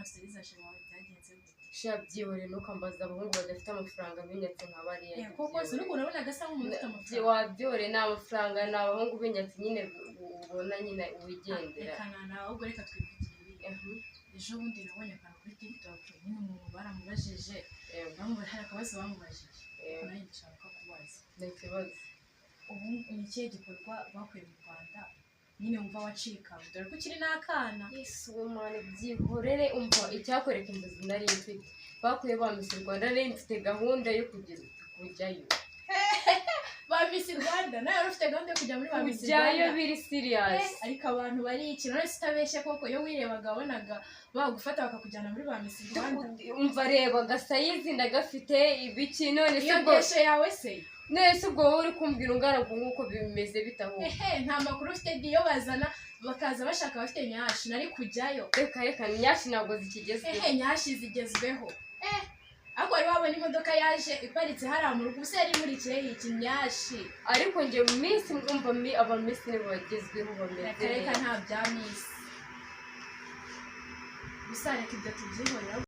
Amaseri zaje wawe byagenze gute? Sha, byihorere, ntukambaze abahungu badafite amafaranga binyatse nka bariya. Eh, koko se n'ukuntu nabonaga asa nk'umuntu ufite amafaranga. Wabyore, ni amafaranga, ni abahungu b'inyatsi nyine, ubona nyine wigendera. Reka na ahubwo reka twivugire iriya. Ejo bundi nabonye akantu kuri TikTok nyine, umuntu baramubajije, bamubaza, hari akabazo bamubajije, nanjye ndashaka kubaza. Nta kibazo. Ubu ni ikihe gikorwa bakuye mu Rwanda nyine wumva wacikawe, dore ko ukiri n'akana? Yesu we, byihorere. Umva, icyakwereka inzozi nari mfite, bakuye ba Miss Rwanda, nari mfite gahunda yo kugira kujyayo. Ba Miss Rwanda? Nawe wari ufite gahunda yo kujya muri ba Miss Kujyayo Rwanda? biri serious. Eh, ariko abantu barikina. None se utabeshye koko, iyo wirebaga wabonaga bagufata bakakujyana muri ba Miss Rwanda? Umva, reba gasize ndagafite ibiki none se? Iyo Ubwo ngesho yawe se? None se ubwo wowe uri kumbwira ungana ngo nk'uko bimeze bite aho? Ehe, nta makuru ufite. Iyo bazana bakaza bashaka abafite nyashi, nari kujyayo. Reka reka, nyashi ntabwo zikigezweho. Ehe, nyashi zigezweho. Eh, ariko wari wabona imodoka yaje iparitse hariya mu rugo, ubusa yari imurikiye iki nyashi? Ariko njye Miss, umva, mi aba Miss nibo bagezweho bameze Reka reka. neza. Nta bya Miss, gusa reka ibyo tubyihorera.